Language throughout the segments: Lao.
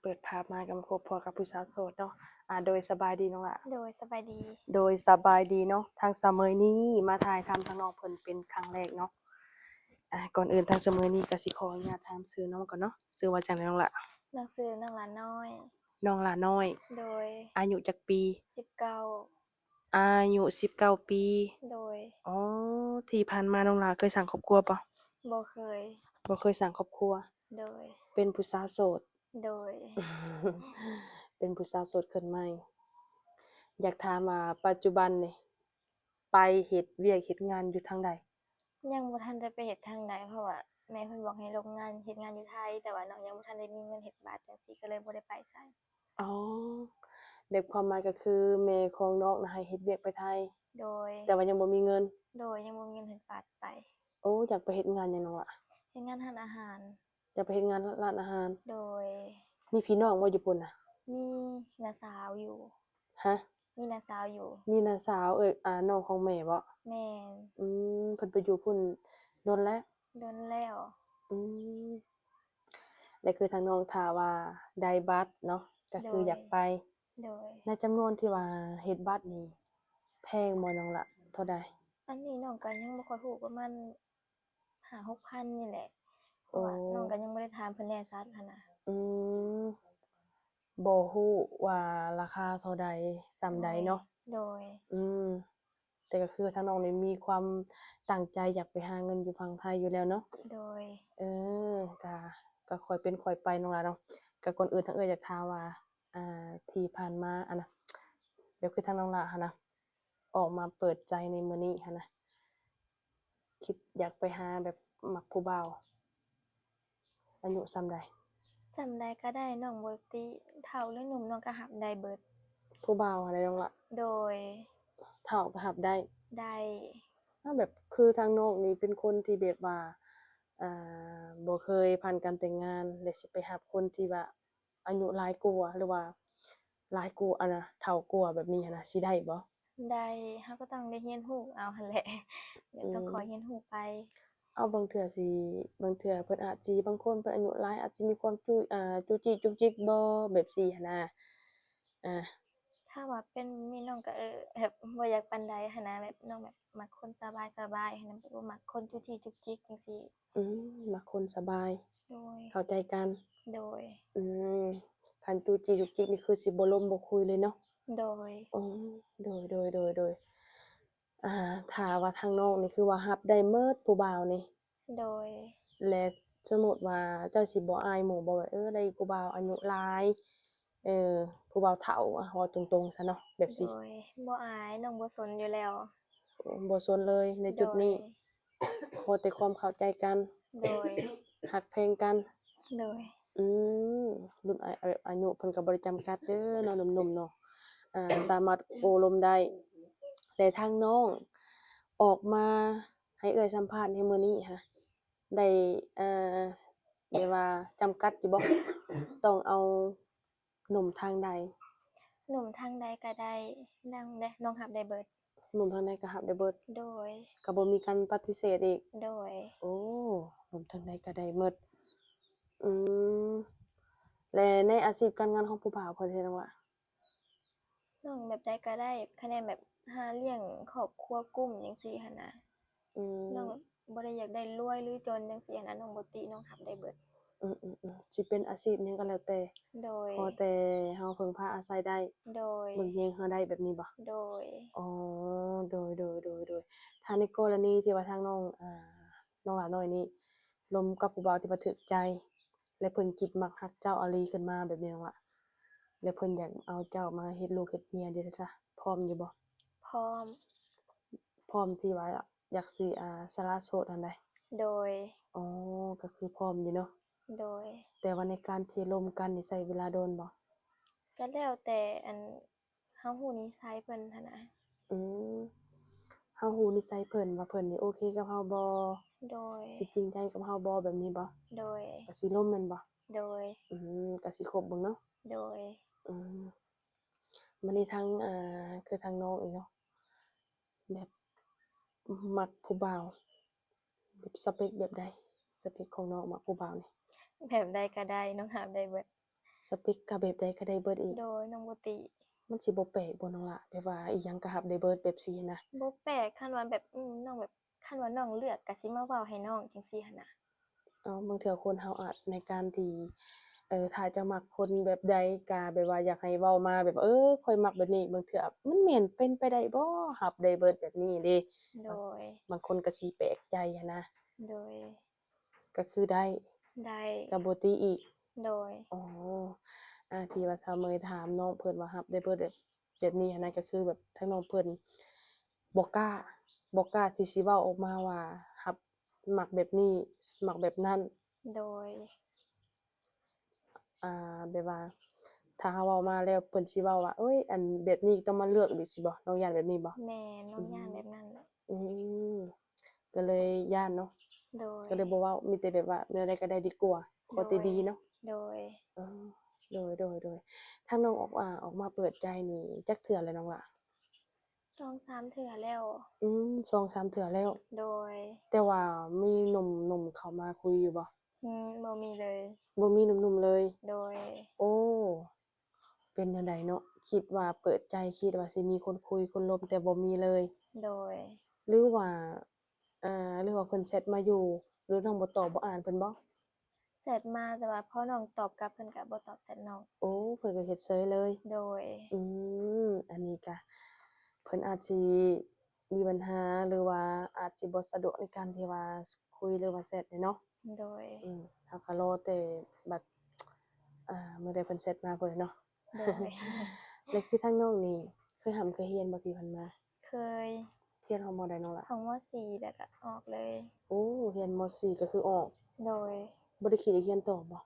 ເປີດພາບມາກໍມາພົບພໍ້ກັບຜູ້ສາວໂສດເນາະ. ອາ ໂດຍ ສະບາຍດີນ້ອງຫຼ້າ. ໂດຍ ສະບາຍດີ. ໂດຍ ສະບາຍດີເນາະ. ທາງສາວເມີຍນີ້ມາຖ່າຍທຳທາງນ້ອງເພິ່ນເປັນຄັ້ງແລກເນາະ. ອາ ກ່ອນອື່ນທາງສາວເມີຍນີ້ກໍຊິຂໍອະນຸຍາດຖາມຊື່ນ້ອງກ່ອນເນາະ. ຊື່ວ່າຈັ່ງໃດນ້ອງຫຼ້າ? ນ້ອງຊື່ນ້ອງຫຼ້ານ້ອຍ. ນ້ອງຫຼ້ານ້ອຍ. ໂດຍ. ອາຍຸຈັກປີ? ສິບເກົ້າ. ອາຍຸສິບເກົ້າປີ. ໂດຍ. ອໍ ທີ່ຜ່ານມານ້ອງຫຼ້າເຄີຍສ້າງຄອບຄົວບໍ່? ບໍ່ເຄີຍ. ບໍ່ເຄີຍສ້າງຄອບຄົວ. ໂດຍ. ເປັນຜູ້ສາວໂສດ. ໂດຍ. ເປັນຜູ້ສາວໂສດຂຶ້ນໃໝ່. ຢາກຖາມວ່າປັດຈຸບັນນີ້ໄປເຮັດວຽກເຮັດງານຢູ່ທາງໃດ? ຍັງບໍ່ທັນໄດ້ໄປເຮັດທາງໃດ ເພາະວ່າແມ່ເພິ່ນບອກໃຫ້ລົງງານເຮັດງານຢູ່ໄທ ແຕ່ວ່ານ້ອງຍັງບໍ່ທັນໄດ້ມີເງິນເຮັດບັດຈັ່ງຊີ້ ກໍເລີຍບໍ່ໄດ້ໄປໃສ. ອໍ ແບບຄວາມໝາຍກໍຄືແມ່ຂອງນ້ອງນະໃຫ້ເຮັດວຽກໄປໄທ? ໂດຍ. ແຕ່ວ່າຍັງບໍ່ມີເງິນ? ໂດຍ ຍັງບໍ່ມີເງິນເຮັດບັດໄປ. ໂອ້ ຢາກໄປເຮັດງານຫຍັງນ້ອງລະ? ເຮັດງານຮ້ານອາຫານ. ຢາກໄປເຮັດງານຮ້ານອາຫານ? ໂດຍ. ມີພີ່ນ້ອງບໍ່ຢູ່ພຸ້ນນະ? ມີນ້າສາວຢູ່. ຮະ? ມີນ້າສາວຢູ່. ມີນ້າສາວ ເອີ ອາ ນ້ອງຂອງແມ່ບໍ? ແມ່ນ. ອືມ ເພິ່ນໄປຢູ່ພຸ້ນດົນແລ້ວ? ດົນແລ້ວ. ອືມ ແລະ ຄືທາງນ້ອງຖ້າວ່າໄດ້ບັດເນາະ ກໍຄື ໂດຍ ຢາກໄປ. ໂດຍ. ໃນຈຳນວນທີ່ວ່າເຮັດບັດນີ້ແພງບໍ່ນ້ອງລະ? ເທົ່າໃດ? ອັນນີ້ນ້ອງກໍຍັງບໍ່ຄ່ອຍຮູ້ ປະມານຫ້າຫົກພັນນີ້ແຫຼະ ເພາະວ່າ ໂອ້ ນ້ອງກໍຍັງບໍ່ໄດ້ຖາມເພິ່ນແນ່ຊັດຫັ້ນນະ. ອືມ ບໍ່ຮູ້ວ່າລາຄາເທົ່າໃດ ສ່ຳໃດເນາະ. ໂດຍ. ອືມ ແຕ່ກໍຄືທາງນ້ອງນີ້ມີຄວາມຕັ້ງໃຈຢາກໄປຫາເງິນຢູ່ຝັ່ງໄທຢູ່ແລ້ວເນາະ. ໂດຍ. ເອີ ກະ ກະຄ່ອຍເປັນຄ່ອຍໄປນ້ອງຫຼ້າເນາະ. ກະກ່ອນອື່ນທາງເອື້ອຍຢາກຖາມວ່າ ອ່າ ທີ່ຜ່ານມາ ອັນນະ ແບບຄືທາງນ້ອງຫຼ້າຫັ້ນນະ ອອກມາເປີດໃຈໃນມື້ນີ້ຫັ້ນນະ ຄິດຢາກໄປຫາແບບມັກຜູ້ບ່າວອາຍຸສ່ຳໃດ? ສ່ຳໃດກໍໄດ້ ນ້ອງບໍ່ຕິ ເຖົ້າຫຼືໜຸ່ມນ້ອງກໍຮັບໄດ້ເບິດ. ຜູ້ບ່າວຫັ້ນນະນ້ອງລະ? ໂດຍ. ເຖົ້າກໍຮັບໄດ້? ໄດ້. ແບບຄືທາງນ້ອງນີ້ເປັນຄົນທີ່ແບບວ່າ ອ່າ ບໍ່ເຄີຍຜ່ານການແຕ່ງງານ ແລະ ຊິໄປຮັບຄົນທີ່ວ່າ ອາຍຸຫຼາຍກວ່າ ຫຼືວ່າຫຼາຍກວ່າ ອັນນະ ເຖົ້າກວ່າແບບນີ້ຫັ້ນນະ ຊິໄດ້ບໍ່? ໄດ້. ເຮົາກໍຕ້ອງໄດ້ຮຽນຮູ້ເອົາຫັ້ນແຫຼະ ແບບ ອືມ ຕ້ອງຄ່ອຍຮຽນຮູ້ໄປ. ເອົາ ບາງເທື່ອຊິ ບາງເທື່ອເພິ່ນອາດຊິ ບາງຄົນເພິ່ນອາຍຸຫຼາຍ ອາດຊິມີຄວາມຈຸ ອ່າ ຈຸຈິກຈຸກຈິກບໍ່ ແບບຊີ້ຫັ້ນນະ. ອ່າ ຖ້າວ່າເປັນແບບນີ້ນ້ອງກໍ ເອີ ແບບບໍ່ຢາກປານໃດຫັ້ນນະ ແບບນ້ອງແບບມັກຄົນສະບາຍໆ ຫັ້ນນະ ບໍ່ມັກຄົນຈຸຈິກຈຸກຈິກຈັ່ງຊີ້. ອືມ ມັກຄົນສະບາຍ. ໂດຍ. ເຂົ້າໃຈກັນ. ໂດຍ. ອືມ ຄັນຈູ້ຈີ້ຈຸກຈິກນີ້ຄືຊິບໍ່ລົມບໍ່ຄຸຍເລີຍເນາະ. ໂດຍ. ໂອ້ ໂດຍ ໂດຍ ໂດຍ ໂດຍ. ອ່າ ຖ້າວ່າທາງນ້ອງນີ້ຄືວ່າຮັບໄດ້ໝົດຜູ້ບ່າວນີ້. ໂດຍ. ແລະ ສົມມຸດວ່າເຈົ້າຊິບໍ່ອາຍໝູ່ບໍ່ ແບບ ເອີ ໄດ້ຜູ້ບ່າວອາຍຸຫຼາຍ ເອີ ຜູ້ບ່າວເຖົ້າ ເວົ້າຕົງໆຊະເນາະ ແບບຊີ້. ໂດຍ. ບໍ່ອາຍ ນ້ອງບໍ່ສົນຢູ່ແລ້ວ. ບໍ່ສົນເລີຍໃນຈຸດນີ້. ໂດຍ. ຂໍແຕ່ຄວາມເຂົ້າໃຈກັນ. ໂດຍ. ຮັກແພງກັນ. ໂດຍ. ອືມ ລຸ້ນອາ ອາ ອາຍຸເພິ່ນກໍບໍ່ໄດ້ຈຳກັດເດີເນາະ ໜຸ່ມໆເນາະ ອ່າ ສາມາດໂອ້ລົມໄດ້. ແລະ ທາງນ້ອງອອກມາໃຫ້ເອື້ອຍສຳພາດໃນມື້ນີ້ຫະ ໄດ້ ເອີ ແບບວ່າຈຳກັດຢູ່ບໍ່? ຕ້ອງເອົາ ໜຸ່ມທາງໃດ? ໜຸ່ມທາງໃດກໍໄດ້ ນ້ອງ ນ້ອງຮັບໄດ້ເບິດ. ໜຸ່ມທາງໃດກໍຮັບໄດ້ເບິດ. ໂດຍ. ກໍບໍ່ມີການປະຕິເສດອີກ. ໂດຍ. ໂອ້ ໜຸ່ມທາງໃດກໍໄດ້ໝົດ. ອືມ ແລະ ໃນອາຊີບການງານຂອງຜູ້ບ່າວເພິ່ນເຮັດຫຍັງລະ? ນ້ອງແບບໃດກໍໄດ້ ຄະແນນແບບຫາລ້ຽງຄອບຄົວກຸ້ມຈັ່ງຊີ້ຫັ້ນນະ. ອືມ ນ້ອງແບບບໍ່ໄດ້ຢາກໄດ້ລວຍຫຼືຈົນຈັ່ງຊີ້ຫັ້ນນະ ນ້ອງບໍ່ຕິ ນ້ອງຮັບໄດ້ເບິດ. ອືມໆໆ ຊິເປັນອາຊີບຫຍັງກໍແລ້ວແຕ່. ໂດຍ. ຂໍແຕ່ເຮົາເພິ່ງພາອາໄສໄດ້. ໂດຍ. ເບິ່ງແຍງເຮົາໄດ້ແບບນີ້ບໍ່? ໂດຍ. ອໍ ໂດຍໆໆ ຖ້າໃນກໍລະນີທີ່ວ່າທາງນ້ອງ ອ່າ ນ້ອງຫຼ້ານ້ອຍນີ້ລົມກັບຜູ້ບ່າວທີ່ວ່າຖືກໃຈ ແລະ ເພິ່ນຄິດມັກຮັກເຈົ້າອີ່ຫຼີຂຶ້ນມາແບບນີ້ນ້ອງຫຼ້າ ແລະ ເພິ່ນຢາກເອົາເຈົ້າມາເຮັດລູກເຮັດເມຍເດຊະ ພ້ອມຢູ່ບໍ່? ພ້ອມ. ພ້ອມທີ່ວ່າ ຢາກຊິ ອ່າ ສະຫຼະໂສດຫັ້ນໃດ? ໂດຍ. ອໍ ກໍຄືພ້ອມຢູ່ເນາະ. ໂດຍ. ແຕ່ວ່າໃນການທີ່ລົມກັນນີ້ໃຊ້ເວລາດົນບໍ່? ກໍແລ້ວແຕ່ ອັນ ເຮົາຮູ້ນິໄສເພິ່ນຫັ້ນນະ. ອືມ ເຮົາຮູ້ນິໄສເພິ່ນວ່າເພິ່ນນີ້ໂອເຄກັບເຮົາບໍ່? ໂດຍ. ຊິຈິງໃຈກັບເຮົາບໍ່ ແບບນີ້ບໍ່? ໂດຍ. ກໍຊິລົມແມ່ນບໍ່? ໂດຍ. ອືມ ກໍຊິຄົບເບິ່ງເນາະ. ໂດຍ. ອືມ ບັດນີ້ທາງ ອ່າ ຄືທາງນ້ອງນີ້ເນາະ ແບບມັກຜູ້ບ່າວ ແບບສະເປັກແບບໃດ? ສະເປັກຂອງນ້ອງມັກຜູ້ບ່າວນີ້ ແບບໃດກໍໄດ້ ນ້ອງຮັບໄດ້ເບິດ. ສະເປັກກໍແບບໃດກໍໄດ້ເບິດອີກ. ໂດຍ ນ້ອງບໍ່ຕິ. ມັນຊິບໍ່ແປກບໍ່ນ້ອງລະ ແບບວ່າອີ່ຫຍັງກໍຮັບໄດ້ເບິດແບບຊີ້ນະ? ບໍ່ແປກ ຄັນວ່າແບບ ອືມ ນ້ອງແບບ ຄັນວ່ານ້ອງເລືອກກໍຊິມາເວົ້າໃຫ້ນ້ອງຈັ່ງຊີ້ຫັ້ນນະ. ເອົາ ບາງເທື່ອຄົນເຮົາອາດໃນການທີ່ ເອີ ຖ້າເຈົ້າມັກຄົນແບບໃດ ກະແບບວ່າຢາກໃຫ້ເວົ້າມາແບບ ເອີ ຂ້ອຍມັກແບບນີ້ ບາງເທື່ອມັນແມ່ນເປັນໄປໄດ້ບໍ່ ຮັບໄດ້ເບິດແບບນີ້ເດ້. ໂດຍ ບາງຄົນກໍຊິແປກໃຈຫັ້ນນະ. ໂດຍ ກໍຄືໄດ້ ໄດ້ ກໍບໍ່ຕິອີກ. ໂດຍ ອໍ ອາ ທີ່ວ່າສາວເມຍຖາມນ້ອງເພິ່ນວ່າຮັບໄດ້ເບິດແບບ ແບບນີ້ຫັ້ນນະ ກໍຄືແບບທາງນ້ອງເພິ່ນບໍ່ກ້າ ບໍ່ກ້າທີ່ຊິເວົ້າອອກມາວ່າຮັບ ມັກແບບນີ້ ມັກແບບນັ້ນ. ໂດຍ ອ່າ ແບບວ່າ ຖ້າເຮົາເວົ້າມາແລ້ວເພິ່ນຊິເວົ້າວ່າ ເອີຍ ອັນແບບນີ້ຕ້ອງມາເລືອກອີກຊີ້ບໍ? ນ້ອງຢ້ານແບບນີ້ບໍ? ແມ່ນ ນ້ອງຢ້ານແບບນັ້ນແຫຼະ. ອືມ ກໍເລີຍຢ້ານເນາະ. ໂດຍ ກໍເລີຍບໍ່ເວົ້າ ມີແຕ່ແບບວ່າແນວໃດກໍໄດ້ດີກວ່າ ຂໍແຕ່ດີເນາະ. ໂດຍ ເອີ ໂດຍ ໂດຍ ໂດຍ. ທາງນ້ອງອອກ ອາ ອອກມາເປີດໃຈນີ້ຈັກເທື່ອແລ້ວນ້ອງລະ? ສອງສາມເທື່ອແລ້ວ. ອືມ ສອງສາມເທື່ອແລ້ວ. ໂດຍ ແຕ່ວ່າມີໜຸ່ມໆເຂົ້າມາຄຸຍຢູ່ບໍ່? ອືມ ບໍ່ມີເລີຍ. ບໍ່ມີໜຸ່ມໆເລີຍ. ໂດຍ ໂອ້ ເປັນແນວໃດເນາະ? ຄິດວ່າເປີດໃຈ ຄິດວ່າຊິມີຄົນຄຸຍຄົນລົມ ແຕ່ບໍ່ມີເລີຍ. ໂດຍ ຫຼືວ່າ ອ່າ ຫຼືວ່າເພິ່ນແຊັດມາຢູ່ ຫຼືນ້ອງບໍ່ຕອບບໍ່ອ່ານເພິ່ນບໍ? ແຊັດມາ ແຕ່ວ່າພໍນ້ອງຕອບກັບ ເພິ່ນກໍບໍ່ຕອບແຊັດນ້ອງ. ໂອ້ ເພິ່ນກໍເຮັດເຊີຍເລີຍ. ໂດຍ ອືມ ອັນນີ້ກະ ເພິ່ນອາດຊິມີບັນຫາ ຫຼືວ່າອາດຊິບໍ່ສະດວກໃນການທີ່ວ່າຄຸຍ ຫຼືວ່າແຊັດເດ້ເນາະ. ໂດຍ ອືມ ເຮົາກໍລໍແຕ່ບັດ ອ່າ ມື້ໃດເພິ່ນແຊັດມາພຸ້ນແຫຼະເນາະ. ໂດຍ ແລ້ວຄືທາງນ້ອງນີ້ເຄີຍຮ່ຳເຄີຍຮຽນບໍ່ທີ່ຜ່ານມາ? ເຄີຍ. ຮຽນຮອດມໍໃດນ້ອງລະ? ຮອດມໍສີ່ແລ້ວກໍອອກເລີຍ. ໂອ້ ຮຽນມໍສີ່ກໍຄືອອກ. ໂດຍ ບໍ່ໄດ້ຄິດຈະຮຽນຕໍ່ບໍ່?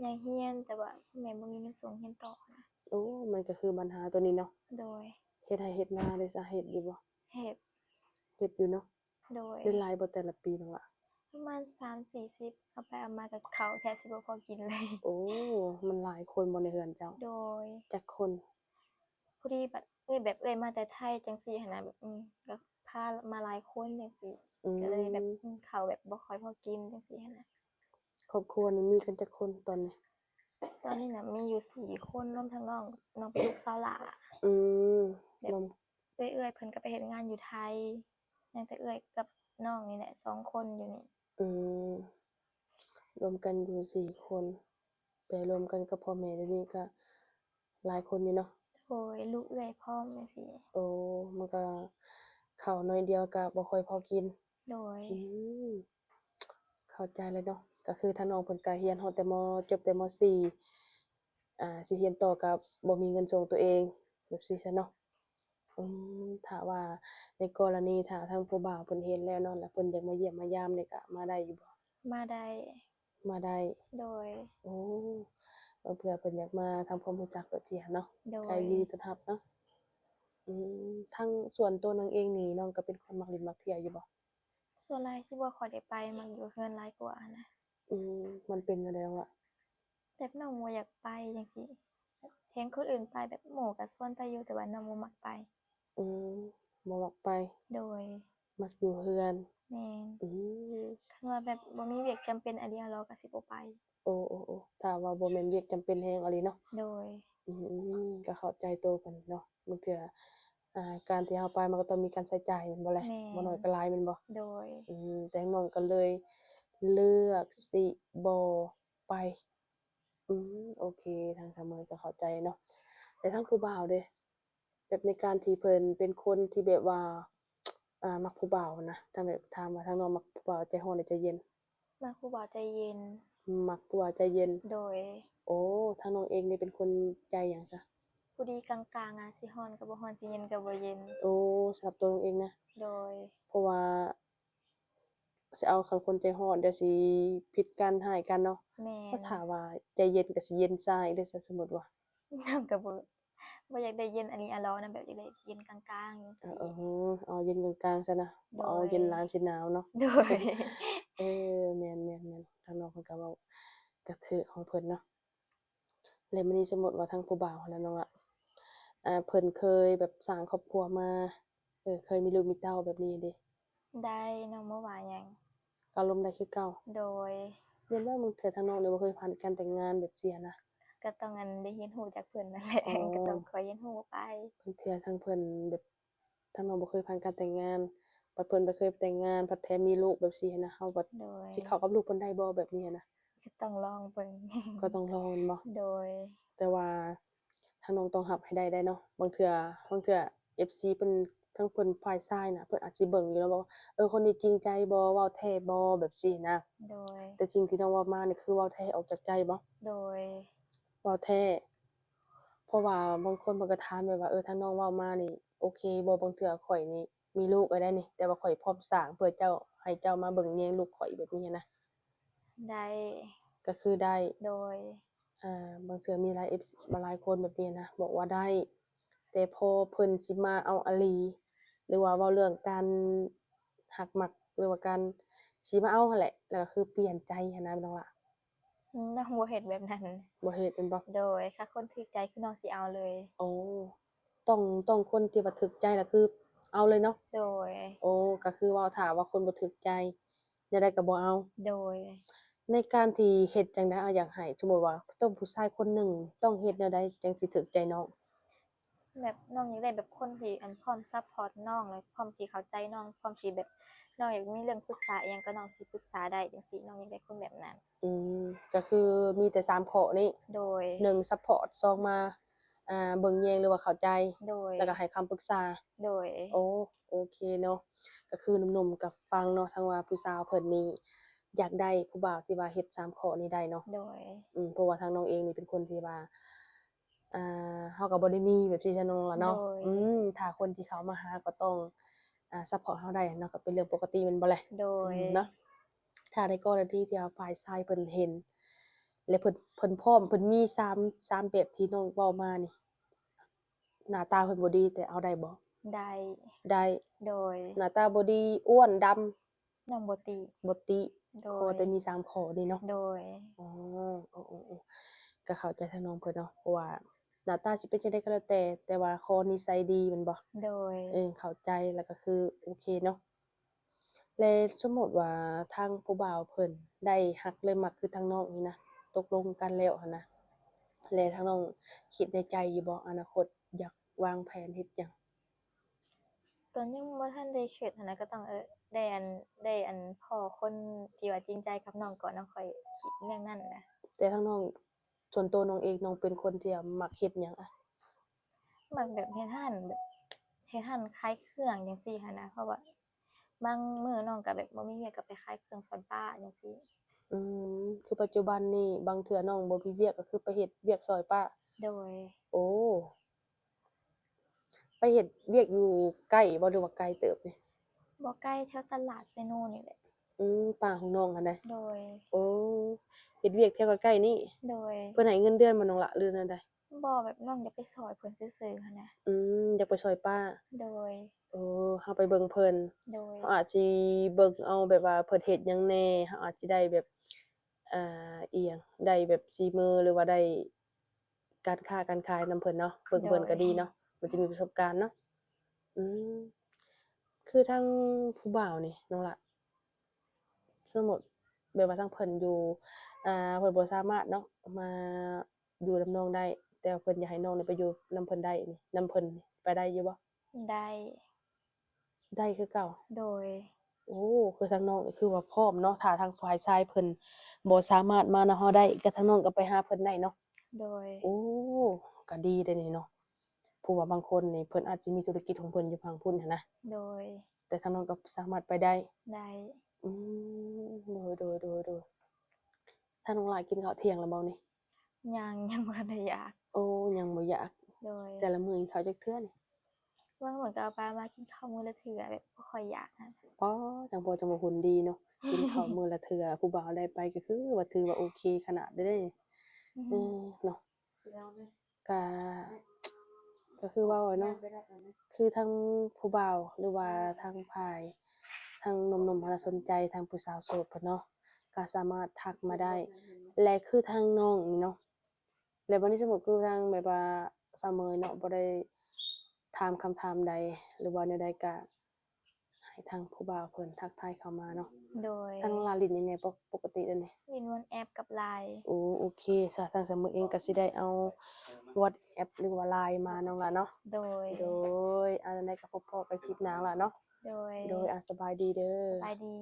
ຢາກຮຽນ ແຕ່ວ່າແມ່ບໍ່ມີເງິນສົ່ງຮຽນຕໍ່ນະ. ໂອ້ ມັນກໍຄືບັນຫາໂຕນີ້ເນາະ. ໂດຍ ເຮັດໄຮ່ເຮັດນາເດຊະ ເຮັດຢູ່ບໍ່? ເຮັດ. ເຮັດຢູ່ເນາະ. ໂດຍ ໄດ້ຫຼາຍບໍ່ແຕ່ລະປີນ້ອງລະ? ປະມານສາມສີ່ສິບ ເອົາໄປເອົາມາກໍເຂົ້າແທບຊິບໍ່ພໍກິນເລີຍ. ໂອ້ ມັນຫຼາຍຄົນບໍ່ໃນເຮືອນເຈົ້າ? ໂດຍ ຈັກຄົນ? ພໍດີບັດເອື້ອຍ ແບບເອື້ອຍມາແຕ່ໄທຈັ່ງຊີ້ຫັ້ນນະ ແບບ ອືມ ກໍພາມາຫຼາຍຄົນຈັ່ງຊີ້ ອືມ ກໍເລີຍແບບ ອືມ ເຂົ້າແບບບໍ່ຄ່ອຍພໍກິນຈັ່ງຊີ້ຫັ້ນນະ. ຄອບຄົວນີ້ມີກັນຈັກຄົນຕອນນີ້? ຕອນນີ້ນະມີຢູ່ສີ່ຄົນ ລວມທັງນ້ອງ ນ້ອງເປັນລູກສາວຫຼ້າ. ອືມ ແບບ ລວມ ເອື້ອຍໆເພິ່ນກໍໄປເຮັດງານຢູ່ໄທ ຍັງແຕ່ເອື້ອຍກັບນ້ອງນີ້ແຫຼະ ສອງຄົນຢູ່ນີ້. ອືມ ລວມກັນຢູ່ສີ່ຄົນ ແຕ່ລວມກັນກັບພໍ່ແມ່ດຽວນີ້ກໍຫຼາຍຄົນຢູ່ເນາະ. ໂດຍ ລູກເອື້ອຍພ້ອມຈັ່ງຊີ້. ໂອ້ ມັນກໍເຂົ້າໜ້ອຍດຽວກໍບໍ່ຄ່ອຍພໍກິນ. ໂດຍ ອືມ ເຂົ້າໃຈເລີຍເນາະ. ກໍຄືທາງນ້ອງເພິ່ນກໍຮຽນຮອດແຕ່ ມ ຈົບແຕ່ ມ ສີ່ ອ່າ ຊິຮຽນຕໍ່ກໍບໍ່ມີເງິນສົ່ງຕົວເອງ ແບບຊີ້ຊະເນາະ. ອືມ ຖ້າວ່າໃນກໍລະນີຖ້າທາງຜູ້ບ່າວເພິ່ນເຫັນແລ້ວເນາະ ແລ້ວເພິ່ນຢາກມາຢ້ຽມມາຢາມນີ້ກະມາໄດ້ຢູ່ບໍ່? ມາໄດ້. ມາໄດ້. ໂດຍ ໂອ້ ເພື່ອເພິ່ນຢາກມາທຳຄວາມຮູ້ຈັກແບບຊີ້ຫັ້ນເນາະ. ໂດຍ ກໍຍິນດີຕ້ອນຮັບເນາະ. ອືມ ທາງສ່ວນຕົວນ້ອງເອງນີ້ ນ້ອງກໍເປັນຄົນມັກຫຼິ້ນມັກທ່ຽວຢູ່ບໍ່? ສ່ວນຫຼາຍຊິບໍ່ຄ່ອຍໄດ້ໄປ ມັກຢູ່ເຮືອນຫຼາຍກວ່າຫັ້ນນະ. ອືມ ມັນເປັນແນວໃດນ້ອງລະ? ແບບນ້ອງບໍ່ຢາກໄປຈັ່ງຊີ້ ແບບເຫັນຄົນອື່ນໄປ ແບບໝູ່ກໍຊວນໄປຢູ່ ແຕ່ວ່ານ້ອງບໍ່ມັກໄປ. ອືມ ບໍ່ມັກໄປ. ໂດຍ ມັກຢູ່ເຮືອນ. ແມ່ນ. ອືມ ຄັນວ່າແບບບໍ່ມີວຽກຈຳເປັນອີ່ຫຼີ ລາວກໍຊິບໍ່ໄປ. ໂອ້ ໂອ້ ໂອ້ ຖ້າວ່າບໍ່ແມ່ນວຽກຈຳເປັນແຮງອີ່ຫຼີເນາະ. ໂດຍ ອືມ ກໍເຂົ້າໃຈໂຕເພິ່ນເນາະ. ບາງເທື່ອ ອ່າ ການທີ່ເຮົາໄປມັນກໍຕ້ອງມີການໃຊ້ຈ່າຍແມ່ນບໍ່ແລະ? ແມ່ນ. ບໍ່ໜ້ອຍກໍຫຼາຍແມ່ນບໍ່? ໂດຍ ອືມ ແຕ່ນ້ອງກໍເລີຍເລືອກຊິບໍ່ໄປ. ອືມ ໂອເຄ ທາງສາວເມຍກໍເຂົ້າໃຈເນາະ. ແຕ່ທາງຜູ້ບ່າວເດ ແບບໃນການທີ່ເພິ່ນເປັນຄົນທີ່ແບບວ່າ ອ່າ ມັກຜູ້ບ່າວນະ ທາງແບບ ຖາມວ່າທາງນ້ອງມັກຜູ້ບ່າວໃຈຮ້ອນ ຫຼື ໃຈເຢັນ? ມັກຜູ້ບ່າວໃຈເຢັນ. ມັກຜູ້ບ່າວໃຈເຢັນ. ໂດຍ ໂອ້ ທາງນ້ອງເອງນີ້ເປັນຄົນໃຈຫຍັງຊະ? ຜູ້ດີກາງໆ ອາ ຊິຮ້ອນກໍບໍ່ຮ້ອນ ຊິເຢັນກໍບໍ່ເຢັນ. ໂອ້ ສຳລັບຕົວນ້ອງເອງນະ? ໂດຍ ເພາະວ່າຊິເອົາຄັນຄົນໃຈຮ້ອນ ດຽວຊິຜິດກັນ ຮ້າຍກັນເນາະ. ແມ່ນ. ຖ້າວ່າໃຈເຢັນກໍຊິເຢັນຊ້າອີກເດ້ ສົມມຸດວ່າ ນ້ອງກໍບໍ່ ບໍ່ຢາກໄດ້ເຢັນອີ່ຫຼີນະ ແບບຢາກໄດ້ເຢັນກາງໆ. ເອີ ເອີ ເອົາເຢັນກາງໆຊະນະ. ໂດຍ ບໍ່ເອົາເຢັນຫຼາຍຊິໜາວເນາະ. ໂດຍ ເອີ ແມ່ນໆໆ ທາງນ້ອງເພິ່ນກໍເວົ້າກໍຖືກຂອງເພິ່ນເນາະ. ແລ້ວມື້ນີ້ສົມມຸດວ່າທາງຜູ້ບ່າວຫັ້ນນະນ້ອງລະ ອ່າ ເພິ່ນເຄີຍແບບສ້າງຄອບຄົວມາ ເອີ ເຄີຍມີລູກມີເຕົ້າແບບນີ້ເດ? ໄດ້ ນ້ອງບໍ່ວ່າຫຍັງ. ກໍລົມໄດ້ຄືເກົ່າ. ໂດຍ ແມ່ນວ່າບາງເທື່ອທາງນ້ອງນີ້ບໍ່ເຄີຍຜ່ານການແຕ່ງງານແບບຊີ້ນະ? ກໍຕ້ອງອັນໄດ້ຮຽນຮູ້ຈາກເພິ່ນນັ້ນແຫຼະ. ອໍ ກໍຕ້ອງຄ່ອຍຮຽນຮູ້ໄປ. ບາງເທື່ອທາງເພິ່ນແບບ ທາງນ້ອງບໍ່ເຄີຍຜ່ານການແຕ່ງງານ ບັດເພິ່ນໄປເຄີຍແຕ່ງງານ ພັດແຖມມີລູກແບບຊີ້ຫັ້ນນະ ເຮົາບັດ ໂດຍ ຊິເຂົ້າກັບລູກເພິ່ນໄດ້ບໍ່ ແບບນີ້ຫັ້ນນະ? ກໍຕ້ອງລອງເບິ່ງ. ກໍຕ້ອງລອງແມ່ນບໍ່? ໂດຍ. ແຕ່ວ່າທາງນ້ອງຕ້ອງຮັບໃຫ້ໄດ້ໄດ໋ເນາະ. ບາງເທື່ອ ບາງເທື່ອເອັຟຊີເພິ່ນ ທາງເພິ່ນຝ່າຍຊາຍນະ ເພິ່ນອາດຊິເບິ່ງຢູ່ແລ້ວວ່າ ເອີ ຄົນນີ້ຈິງໃຈບໍ່ ເວົ້າແທ້ບໍ່ ແບບຊີ້ນະ. ໂດຍ. ແຕ່ສິ່ງທີ່ນ້ອງເວົ້າມານີ້ຄືເວົ້າແທ້ອອກຈາກໃຈບໍ່? ໂດຍ. ເວົ້າແທ້. ເພາະວ່າບາງຄົນເພິ່ນກໍຖາມແບບວ່າ ເອີ ທາງນ້ອງເວົ້າມານີ້ໂອເຄບໍ່? ບາງເທື່ອຂ້ອຍນີ້ມີລູກແລ້ວໄດ໋ນີ້ ແຕ່ວ່າຂ້ອຍພ້ອມສ້າງເພື່ອເຈົ້າ ໃຫ້ເຈົ້າມາເບິ່ງແຍງລູກຂ້ອຍ ແບບນີ້ນະ. ໄດ້. ກໍຄືໄດ້. ໂດຍ. ອ່າ ບາງເທື່ອມີຫຼາຍເອັຟຊີ ຫຼາຍຄົນແບບນີ້ນະ ບອກວ່າໄດ້ ແຕ່ພໍເພິ່ນຊິມາເອົາອີ່ຫຼີ ຫຼືວ່າເວົ້າເລື່ອງການຮັກມັກ ຫຼືວ່າການຊິມາເອົາຫັ້ນແຫຼະ ແລ້ວກໍຄືປ່ຽນໃຈຫັ້ນນະ ນ້ອງຫຼ້າ. ອືມ ນ້ອງບໍ່ເຮັດແບບນັ້ນ. ບໍ່ເຮັດແມ່ນບໍ່? ໂດຍ. ຖ້າຄົນຖືກໃຈຄືນ້ອງຊິເອົາເລີຍ. ໂອ້ ຕ້ອງ ຕ້ອງຄົນທີ່ວ່າຖືກໃຈລະຄືເອົາເລີຍເນາະ? ໂດຍ. ໂອ້ ກໍຄືເວົ້າ ຖ້າວ່າຄົນບໍ່ຖືກໃຈ ແນວໃດກໍບໍ່ເອົາ. ໂດຍ. ໃນການທີ່ເຮັດຈັ່ງໃດ ອາ ຢາກໃຫ້ ສົມມຸດວ່າຕ້ອງຜູ້ຊາຍຄົນໜຶ່ງຕ້ອງເຮັດແນວໃດຈັ່ງຊິຖືກໃຈນ້ອງ? ແບບນ້ອງຢາກໄດ້ແບບຄົນທີ່ ອັນ ພ້ອມຊັບພອດນ້ອງ ແລະ ພ້ອມທີ່ເຂົ້າໃຈນ້ອງ ພ້ອມທີ່ແບບນ້ອງຢາກມີເລື່ອງປຶກສາອີ່ຫຍັງກໍນ້ອງຊິປຶກສາໄດ້ຈັ່ງຊີ້ ນ້ອງຢາກໄດ້ຄົນແບບນັ້ນ. ອືມ ກໍຄືມີແຕ່ສາມຂໍ້ນີ້. ໂດຍ. ໜຶ່ງ ຊັບພອດ ສອງ ມາ ອ່າ ເບິ່ງແຍງ ຫຼືວ່າເຂົ້າໃຈ. ໂດຍ. ແລ້ວກໍໃຫ້ຄຳປຶກສາ. ໂດຍ. ໂອ້ ໂອເຄເນາະ. ກໍຄືໜຸ່ມໆກໍຟັງເນາະ ທັງວ່າຜູ້ສາວເພິ່ນນີ້ຢາກໄດ້ຜູ້ບ່າວທີ່ວ່າເຮັດສາມຂໍ້ນີ້ໄດ້ເນາະ. ໂດຍ. ອືມ ເພາະວ່າທາງນ້ອງເອງນີ້ເປັນຄົນທີ່ວ່າ ອ່າ ເຮົາກໍບໍ່ໄດ້ມີແບບຊີ້ຊະນ້ອງຫຼ້າເນາະ. ໂດຍ. ອືມ ຖ້າຄົນທີ່ເຂົ້າມາຫາກໍຕ້ອງ ອ່າ ຊັບພອດເຮົາໄດ້ເນາະ ກໍເປັນເລື່ອງປົກກະຕິແມ່ນບໍ່ແລະ? ໂດຍ. ອືມ ເນາະ. ຖ້າໃນກໍລະນີທີ່ວ່າຝ່າຍຊາຍເພິ່ນເຫັນ ແລະ ເພິ່ນ ເພິ່ນພ້ອມ ເພິ່ນມີສາມ ສາມແບບທີ່ນ້ອງເວົ້າມານີ້ ໜ້າຕາເພິ່ນບໍ່ດີ ແຕ່ເອົາໄດ້ບໍ່? ໄດ້. ໄດ້. ໂດຍ. ໜ້າຕາບໍ່ດີ ອ້ວນ ດຳ ນ້ອງບໍ່ຕິ. ບໍ່ຕິ. ໂດຍ. ຂໍແຕ່ມີສາມຂໍ້ນີ້ເນາະ. ໂດຍ. ອໍ ໂອ້ ໂອ້ ໂອ້ ກໍເຂົ້າໃຈທາງນ້ອງເພິ່ນເນາະ ເພາະວ່າໜ້າຕາຊິເປັນຈັ່ງໃດກໍແລ້ວແຕ່ ແຕ່ວ່າຂໍນິໄສດີແມ່ນບໍ່? ໂດຍ. ເອີ ເຂົ້າໃຈ ແລ້ວກໍຄືໂອເຄເນາະ. ແລະ ສົມມຸດວ່າທາງຜູ້ບ່າວເພິ່ນໄດ້ຮັກ ຫຼື ມັກຄືທາງນ້ອງນີ້ນະ ຕົກລົງກັນແລ້ວຫັ້ນນະ ແລະ ທາງນ້ອງຄິດໃນໃຈຢູ່ບໍ່ ອະນາຄົດຢາກວາງແຜນເຮັດຫຍັງ? ຕອນຍັງບໍ່ທັນໄດ້ຄິດຫັ້ນນະ ກໍຕ້ອງ ເອີ ໄດ້ອັນ ໄດ້ອັນພໍ້ຄົນທີ່ວ່າຈິງໃຈກັບນ້ອງກ່ອນ ນ້ອງຄ່ອຍຄິດເລື່ອງນັ້ນນະ. ແຕ່ທາງນ້ອງ ສ່ວນໂຕນ້ອງເອງ ນ້ອງເປັນຄົນທີ່ວ່າມັກເຮັດຫຍັງອະ? ມັກແບບເຮັດຮ້ານ ແບບເຮັດຮ້ານຂາຍເຄື່ອງຈັ່ງຊີ້ຫັ້ນນະ ເພາະວ່າບາງມື້ນ້ອງກໍແບບບໍ່ມີວຽກ ກໍໄປຂາຍເຄື່ອງຊ່ອຍປ້າຈັ່ງຊີ້. ອືມ ຄືປັດຈຸບັນນີ້ ບາງເທື່ອນ້ອງບໍ່ມີວຽກ ກໍຄືໄປເຮັດວຽກຊ່ອຍປ້າ? ໂດຍ. ໂອ້ ໄປເຮັດວຽກຢູ່ໃກ້ບໍ່ ຫຼືວ່າໄກເຕີບນີ້? ບໍ່ໄກ ແຖວຕະຫຼາດໄຊໂນນີ້ແຫຼະ. ອືມ ປ້າຂອງນ້ອງຫັ້ນໃດ? ໂດຍ. ໂອ້ ເຮັດວຽກແຖວໃກ້ໆນີ້? ໂດຍ. ເພິ່ນໃຫ້ເງິນເດືອນບໍ່ນ້ອງຫຼ້າ ຫຼືແນວໃດ? ບໍ່ ແບບນ້ອງຢາກໄປຊ່ອຍເພິ່ນຊື່ໆຫັ້ນນະ. ອືມ ຢາກໄປຊ່ອຍປ້າ. ໂດຍ. ໂອ້ ເຮົາໄປເບິ່ງເພິ່ນ. ໂດຍ. ເຮົາອາດຊິເບິ່ງເອົາແບບວ່າເພິ່ນເຮັດຫຍັງແດ່ ເຮົາອາດຊິໄດ້ແບບ ອ່າ ອີ່ຫຍັງ ໄດ້ແບບສີມື ຫຼືວ່າໄດ້ ການຄ້າການຂາຍນຳເພິ່ນເນາະ ເບິ່ງເພິ່ນກໍດີເນາະ ໂດຍ ມັນຈະມີປະສົບການເນາະ. ອືມ ຄືທາງຜູ້ບ່າວນີ້ນ້ອງຫຼ້າ ສົມມຸດແບບວ່າທາງເພິ່ນຢູ່ ອ່າ ເພິ່ນບໍ່ສາມາດເນາະ ມາຢູ່ນຳນ້ອງໄດ້ ແຕ່ວ່າເພິ່ນຢາກໃຫ້ນ້ອງໄດ້ໄປຢູ່ນຳເພິ່ນໄດ້ນີ້ ນຳເພິ່ນນີ້ ໄປໄດ້ຢູ່ບໍ່? ໄດ້. ໄດ້ຄືເກົ່າ? ໂດຍ. ໂອ້ ຄືທາງນ້ອງນີ້ຄືວ່າພ້ອມເນາະ ຖ້າທາງຝ່າຍຊາຍເພິ່ນບໍ່ສາມາດມານຳເຮົາໄດ້ ກໍທາງນ້ອງກໍໄປຫາເພິ່ນໄດ້ເນາະ. ໂດຍ. ໂອ້ ກໍດີເດ້ນີ້ເນາະ ເພາະວ່າບາງຄົນນີ້ເພິ່ນອາດຊິມີທຸລະກິດຂອງເພິ່ນຢູ່ຝັ່ງພຸ້ນຫັ້ນນະ. ໂດຍ. ແຕ່ທາງນ້ອງກໍສາມາດໄປໄດ້? ໄດ້. ອືມ ໂດຍ ໂດຍ ໂດຍ ໂດຍ. ທາງນ້ອງຫຼ້າກິນເຂົ້າທ່ຽງແລ້ວບໍ່ນີ້? ຍັງ ຍັງບໍ່ທັນໄດ້ຢາກ. ໂອ້ ຍັງບໍ່ຢາກ. ໂດຍ. ແຕ່ລະມື້ກິນເຂົ້າຈັກເທື່ອນີ້? ບາງມື້ກໍປະມານກິນເຂົ້າມື້ລະເທື່ອ ແບບບໍ່ຄ່ອຍຢາກຫັ້ນ. ອໍ ຈັ່ງພໍຈັ່ງວ່າຫຸ່ນດີເນາະ ກິນເຂົ້າມື້ລະເທື່ອ ຜູ້ບ່າວໄດ້ໄປກໍຄືວ່າຖືວ່າໂອເຄຂະໜາດເດ້. ອືມ ເອີ ເນາະ ກະ ກໍຄືເວົ້າເນາະ ຄືທາງຜູ້ບ່າວ ຫຼືວ່າທາງຝ່າຍ ທາງໜຸ່ມໆ ຫາກສົນໃຈທາງຜູ້ສາວໂສດເພິ່ນເນາະ ກໍສາມາດທັກມາໄດ້. ແລະ ຄືທາງນ້ອງນີ້ເນາະ ແລ້ວບັດນີ້ສົມມຸດຄືທາງແບບວ່າສາວເມຍເນາະ ບໍ່ໄດ້ຖາມຄຳຖາມໃດ ຫຼືວ່າແນວໃດ ກະໃຫ້ ທາງຜູ້ບ່າວເພິ່ນທັກທາຍເຂົ້າມາເນາະ. ໂດຍ ທາງລາວຫຼິ້ນນີ້ແມ່ນປົກ ປົກກະຕິແລ້ວນີ້ ຫຼິ້ນ WhatsApp ກັບ LINE. ໂອ້ ໂອເຄຊະ. ທາງສາວເມືອງເອງກໍຊິໄດ້ເອົາ WhatsApp ຫຼືວ່າ LINE ມານ້ອງຫຼ້າເນາະ. ໂດຍ ໂດຍ ອັນໃດກໍພົບພໍ້ກັນຄລິບໜ້ານ້ອງຫຼ້າເນາະ. ໂດຍ ໂດຍ ອາ ສະບາຍດີເດີ. ສະບາຍດີ.